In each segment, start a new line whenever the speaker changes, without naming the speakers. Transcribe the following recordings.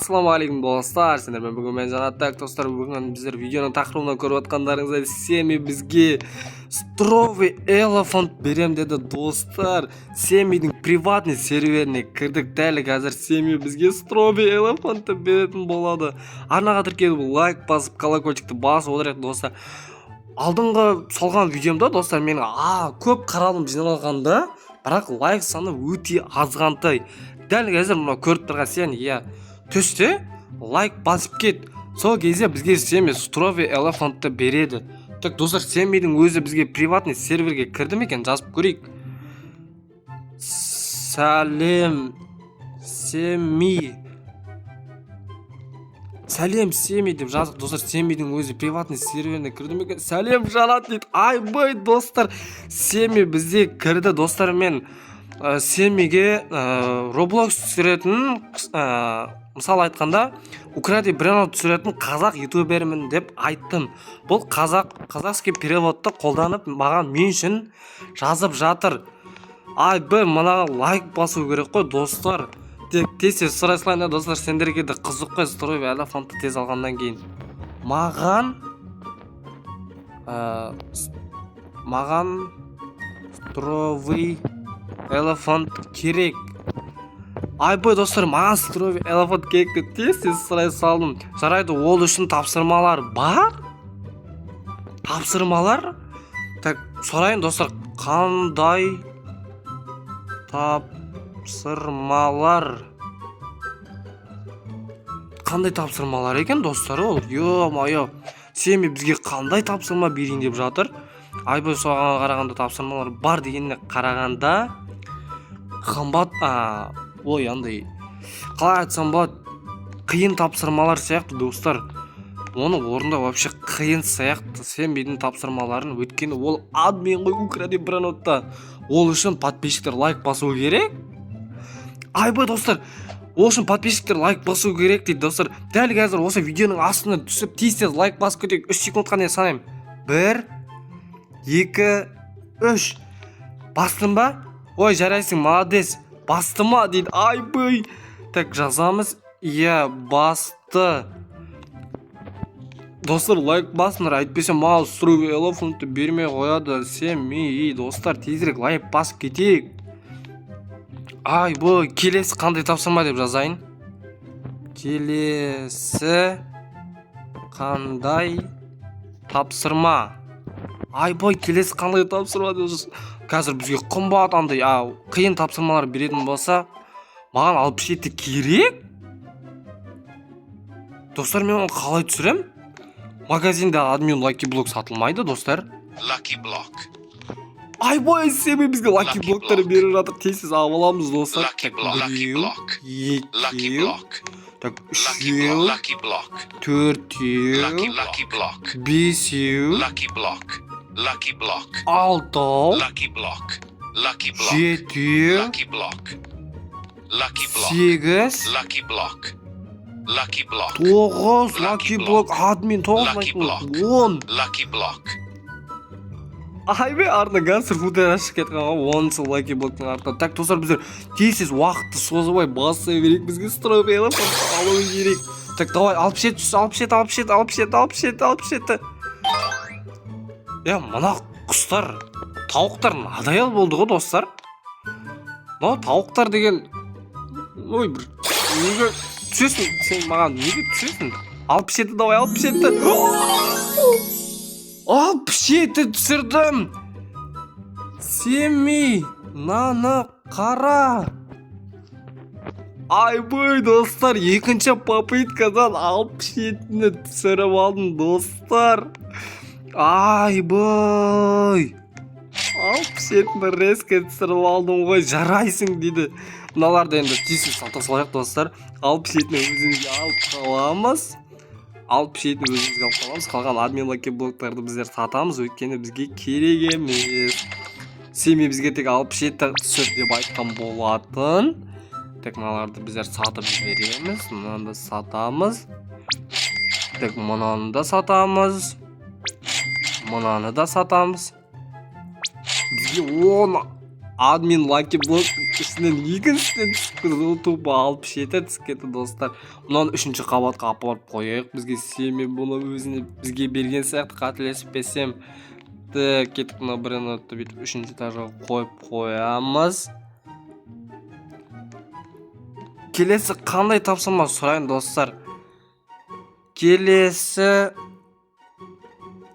Ассалаумағалейкум, достар! Сендермен бүгін мен, Жанат. Так, достар, бүгін біздер видеоның тақырыбынан көріп отқандарыңыздай, Семи бізге Strawberry Elephant берем деді, достар. Семидің приватный серверіне кірдік. Дәл қазір Семи бізге Strawberry Elephant'ты беретін болады. Арнаға тіркеліп, лайк басып, колокольчикті басып отырайық, достар. Алдыңғы салған видеомда, достар, менің көп қаралым жиналғанда, бірақ лайк саны өте азғантай. Дәл қазір мына көріп тұрған сен, иә, түсте лайк басып кет. Сол кезде бізге Семи Strawberry Elephant'ты береді. Так, достар, Семидің өзі бізге приватный серверге кірді ме екен, жазып көрейік. Сәлем, Семи, сәлем, Семи деп жаздық, достар. Семидің өзі приватный серверіне кірді ме екен? Сәлем, Жанат дейді. Айбай, достар, Семи бізде кірді. Достар, мен Семиге Roblox түсіретін, мысал айтқанда, Укради Брейнрот түсіретін қазақ ютубермін деп айттым. Бұл қазақ, казахский переводты қолданып, маған, мен үшін жазып жатыр. Айбай, мынаған лайк басу керек қой, достар. Тек тез тез сұрай салайын да, достар, сендерге де қызық қой. Strawberry Elephantты тез алғаннан кейін маған Strawberry Elephant керек. Айбай, достар, маған Strawberry Elephant керек деп тез тез сұрай салдым. Жарайды, ол үшін тапсырмалар бар, тапсырмалар. Так, сұрайын, достар, қандай тапсырмалар, қандай тапсырмалар екен, достар, ол? Ё-моё, Семи бізге қандай тапсырма берейін деп жатыр? Айбай, соған қарағанда, тапсырмалар бар дегеніне қарағанда, қымбат, ой, андай, қалай айтсам болады, қиын тапсырмалар сияқты, достар. Оны орындау вообще қиын сияқты Семидің тапсырмаларын, өйткені ол админ ғой Укради Брейнротта. Ол үшін подписчиктер лайк басу керек. Айбай, достар, ол үшін подписчиктер лайк басу керек дейді. Достар, дәл қазір осы видеоның астына түсіп, тез тез лайк басып кетейік. 3 секундқа дейін санаймын: бір, екі, үш. Бастың ба? Ой, жарайсың, молодец. Басты ма дейді. Айбай, так, жазамыз: иә, басты. Достар, лайк басыңдар, әйтпесе маған Strawberry Elephantты бермей қояды Семи. Достар, тезірек лайк басып кетейік. Айбой, келесі қандай тапсырма деп жазайын. Келесі қандай тапсырма? Айбой, келесі қандай тапсырма деп қазір бізге қымбат, андай, қиын тапсырмалар беретін болса, маған 67 керек, достар. Мен оны қалай түсірем? Магазинде админ лаки блок сатылмайды, достар.
Lucky Block.
Айбой, Себебі бізге лаки
Lucky
блоктар
block.
беріп жатыр. Тез тез алып аламыз, достар.
Lucky
Так,
block. Lucky
біреу,
block. Lucky
екеу,
block.
так,
Lucky
үшеу,
block. Lucky block.
төртеу,
Lucky Lucky block.
бесеу,
Lucky block. Lucky block.
алтау,
Lucky block. Lucky block.
жетеу,
Lucky block. Lucky block.
сегіз,
Lucky block. Lucky block.
тоғыз
Lucky
лаки блок
block.
Админ тоғыз
Lucky
лаки блок,
block.
10.
Lucky block.
Айбай, артынан гангстер футер шығып кеткен ғой 10-шы лаки блоктың артынан. Так, достар, біздер тез тез уақытты созбай баса берейік. Бізге Strawberry Elephant алу керек. Так, давай, 67 түс, 67, 67, 67, 67, 67. Е, мына құстар, тауықтар надоел болды ғой, достар. Мынау тауықтар деген, ой, бір неге түсесің сен маған, неге түсесің? 67, давай, 67, 67 түсірдім. Семи, мынаны қара. Айбай, достар, екінші попыткадан 67-ні түсіріп алдым, достар. Айбай, 67-ні резко түсіріп алдым ғой. Жарайсың дейді. Мыналарды енді тез тез сата салайық, достар. 67-ні өзімізге алып қаламыз, 67-ні өзімізге алып қаламыз. Қалған админ лаки блоктарды біздер сатамыз, өйткені бізге керек емес. Семи бізге тек 67 түсір деп айтқан болатын. Так, мыналарды біздер сатып жібереміз. Мынаны да сатамыз. Так, мынаны да сатамыз, мынаны да сатамыз. Бізге 10. Админ лаки блок ішінен екіншісінен түсіп кетті ғой, тупо 67 түсіп кетті, достар. Мынаны үшінші қабатқа апарып қояйық. Бізге Семи бұны өзіне бізге берген сияқты, қателеспесем. Так, кеттік, мына брейнротты бүйтіп үшінші этажға қойып қоямыз. Келесі қандай тапсырма сұрайын, достар? Келесі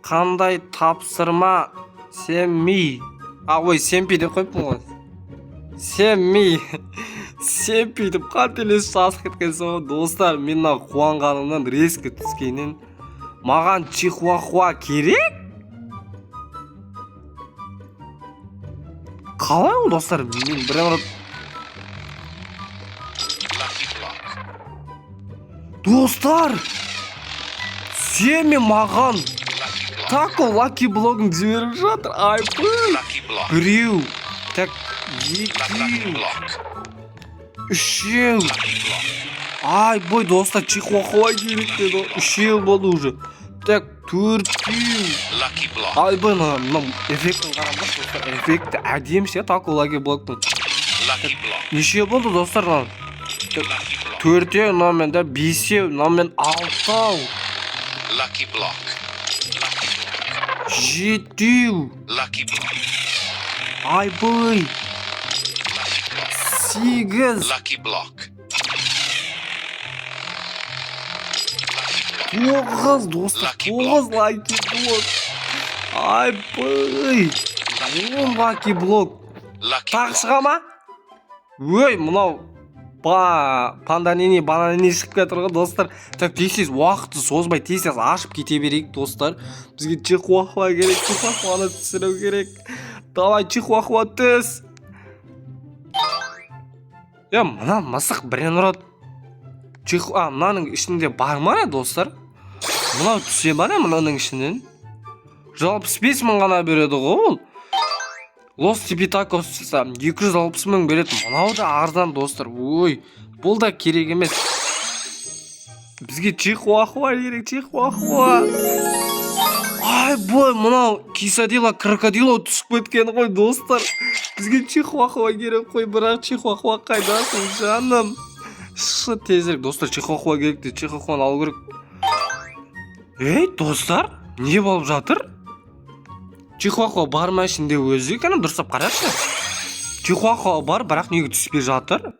қандай тапсырма, Семи? А, ой, Семпи деп қойыппын ғой. Семи, Семпи деп қателесіп жазып кеткенсің ғой, достар. Мен мына қуанғанымнан, резко түскеннен. Маған чихуахуа керек. Қалай ол, достар? Мен бір
Lucky block.
Достар, Семи маған
Lucky block.
Тако лаки блогын жіберіп жатыр. Айпы!
Lucky block.
Біреу, так,
Lucky
екеу,
block.
үшеу.
Lucky block.
Айбой, достар, чихуахуа керек деді ғой. Үшеу болды уже. Так, төртеу.
Lucky block.
Айбой, мына эффектін қараңдаршы, достар. Эффекті әдемі ше тако лаки блоктың.
Lucky block.
Неше болды, достар, мынау?
Lucky block.
Төртеу мынамен да, бесеу мынамен, алтау.
Lucky block. Lucky block.
Жетеу.
Lucky block.
Айбой.
Lucky block.
Сегіз.
Lucky block. Lucky block.
Тоғыз, достар.
Lucky
Тоғыз лаки блок. Айбай, 10 лаки блок.
Lucky
Тағы
block.
шыға ма? Өй, мынау ба панданини бананини шығып кетір ғой, достар. Так, тез тез, уақытты созбай, тез тез ашып кете берейік, достар. Бізге чихуахуа керек, чихуахуаны түсіру керек. Давай, чихуахуа, түс. Е, мына мысық брейнрот чих, а мынаның ішінде бар ма, достар? Мынау түсе ма не мынаның ішінен? 165 000 ғана береді ғой ол. Лос Типитакос 260 000 береді. Мынау да арзан, достар. Ой, бұл да керек емес. Бізге чихуахуа керек, чихуахуа. Айбой, мынау кисадила крокодила түсіп кеткен ғой, достар. Бізге чихуахуа керек қой, бірақ чихуахуа, қайдасың, жаным? Шы тезірек, достар, чихуахуа керек дейді. Чихуахуаны алу керек. Ей, достар, не болып жатыр? Чихуахуа бар ма ішінде өзі? Кәні, дұрыстап қарашы. Чихуахуа бар, бірақ неге түспей жатыр?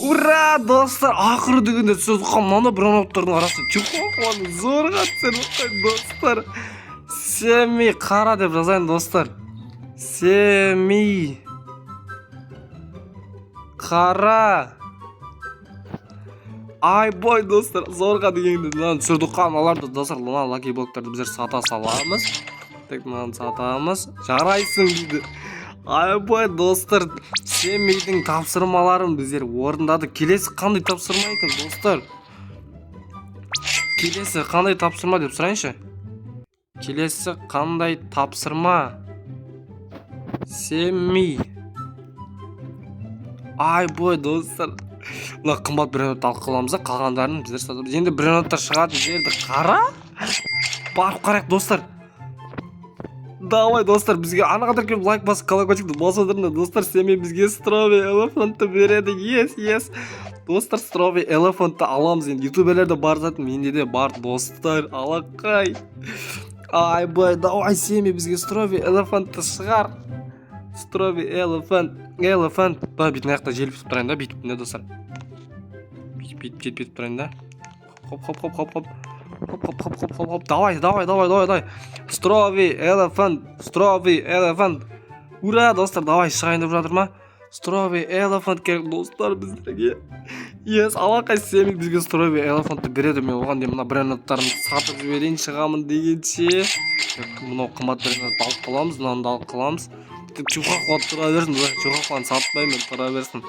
Ура, достар, ақыры дегенде түседі. Мынандай брейнроттардың арасында чихуахуаны зорға түсіріп қой, достар. Семи қара деп жазайын, достар. Семи қара. Айбой, достар, зорға дегенде мынаны түсірдік қой. Мыналарды, достар, мына лаки блоктарды біздер сата саламыз. Так, мынаны сатамыз. Жарайсың дейді. Айбой, достар, Семейдің тапсырмаларын біздер орындадық. Келесі қандай тапсырма екен, достар? Келесі қандай тапсырма деп сұрайыншы. Келесі қандай тапсырма, Семи? Айбой, достар, мына қымбат брейнротты алып қаламыз да, қалғандарын біздер сатамыз. Енді брейнроттар шығатын жерді қара, барып қарайық, достар. Давай, достар, бізге ана қадар келіп лайк басып, колокольчикті басып отырыңдар, достар. Семи бізге строби элефантты береді. Ес, ес, достар, строби элефантты аламыз енді. Ютуберлерде бар зат менде де бар, достар. Алақай. Айбай, давай, Семи, бізге строби элефантты шығар. Строби элефант, элефант. Давай, бүйтіп мына жақта желпітіп тұрайын да, бүйтіп, не, достар, бүйтіп, бүйтіп желпітіп тұрайын да. Хоп, хоп, хоп, хоп, хоп, хоп, хоп, хоп, хоп, хоп, хоп. Давай, давай, давай, давай, давай, строби элефант, строби элефант. Ура, достар, давай, шығайын деп жатыр ма? Строби элефант керек, достар, біздерге. Ес, алақай, Семи бізге строби элефантты береді. Мен оған дейін мына брейнроттарымды сатып жіберейін, шығамын дегенше. Так, мынау қымбат брейнротты алып қаламыз, мынаны да алып қаламыз. Тек чихуахуа тұра берсін, чихуахуаны сатпаймын мен, тұра берсін.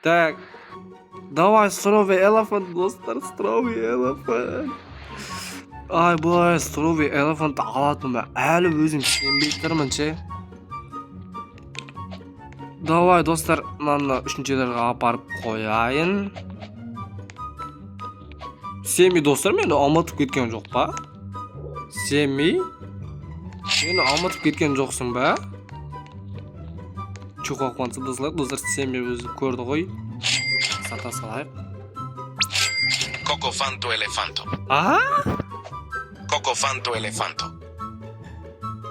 Так, давай, строби элефант, достар, строби элефант. Айбай, строби элефантты алатыныма әлі өзім сенбей тұрмын ше. Давай, достар, мынаны үшінші этажға апарып қояйын. Семи, достар, мені ұмытып кеткен жоқ па, Семи? Мені ұмытып кеткен жоқсың ба? Чуқа қуанса да салайық, достар. Семи өзі көрді ғой, сата салайық.
Cocofanto elefanto.
А.
Cocofanto elefanto.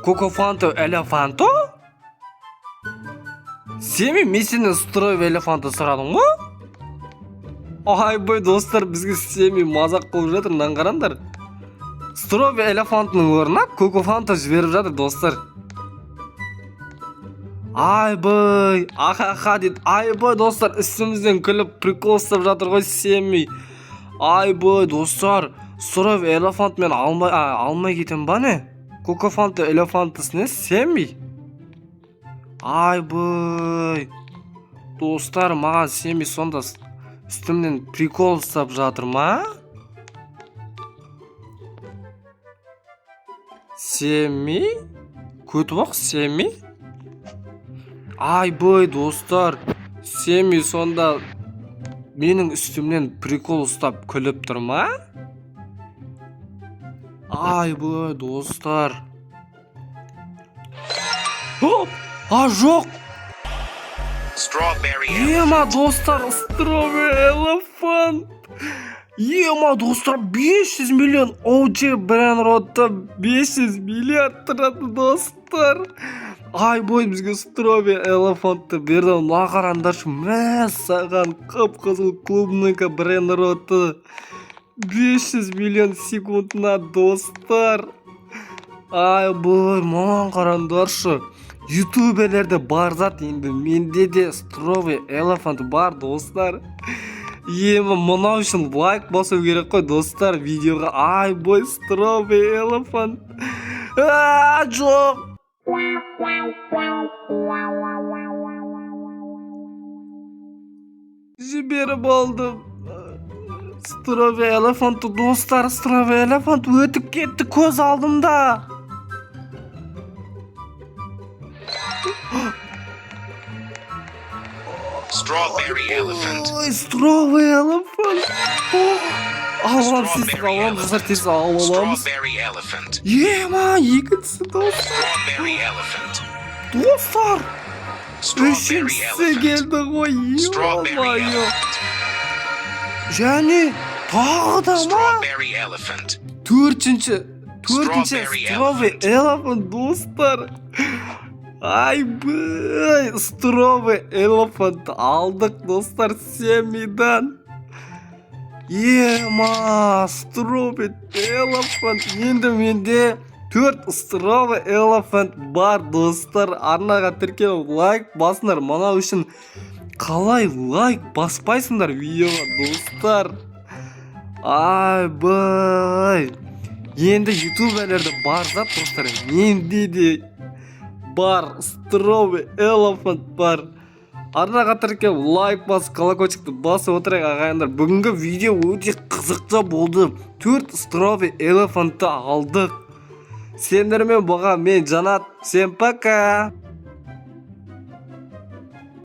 Кокофанто элефанто. Семи, мен сенен строви элефанты сұрадым ғой. Айбай, достар, бізге Семи мазақ қылып жатыр. Мынаны қараңдар, строви элефантының орнына кокофанто жіберіп жатыр, достар. Айбай, ахаха дейді. Айбай, достар, үстімізден күліп, прикол ұстап жатыр ғой Семи. Айбай, достар, строви элефант мен алмай, алмай кетемін ба, не? Кокофанто элефантысы не, Семи? Айбай, достар, маған Семи сонда үстімнен прикол ұстап жатыр ма? Семи, күтіп ақ, Семи. Айбай, достар, Семи сонда менің үстімнен прикол ұстап күліп тұр ма? Айбай, достар. О, а, жоқ.
Strawberry
Ема, достар, strawberry elephant. Ема, достар, 500 миллион OG брейнротта 500 миллиард тұрады, достар. Айбой, бізге strawberry elephantты берді. Мына қараңдаршы, мә саған, қып қызыл клубника брейнроты. 500 миллион секундына, достар. Айбой, маған қараңдаршы. Ютуберлерде бар зат енді менде де strawberry elephant бар, достар. Емі, мынау үшін лайк басу керек қой, достар, видеоға. Айбой, strawberry elephant. А, жоқ. Жіберіп алдым. Strawberry elephant, достар, strawberry elephant өтіп кетті көз алдымда.
Strawberry elephant.
Ой, strawberry elephant. Аламыз тез, аламыз, достар, тез алып аламыз.
Strawberry elephant.
Ема, екіншісі, достар.
Strawberry elephant.
Достар,
Strawberry
үшіншісі
elephant.
келді ғой.
Strawberry
Ё-моё.
elephant.
Және тағы да ма?
Strawberry elephant.
Төртінші
Strawberry
strawberry elephant, достар. Айбай, strawberry elephant алдық, достар, Семидан. Ема, strawberry elephant. Енді менде төрт strawberry elephant бар, достар. Арнаға тіркеліп, лайк басыңдар. Мынау үшін қалай лайк баспайсыңдар видеоға, достар? Айбай, енді ютуберлерде бар зат, достар, менде де бар, strawberry elephant бар. Арнаға тіркеліп, лайк басып, колокольчикті басып отырайық, ағайындар. Бүгінгі видео өте қызықты болды, төрт strawberry elephantты алдық. Сендермен болған мен, Жанат. Всем пока.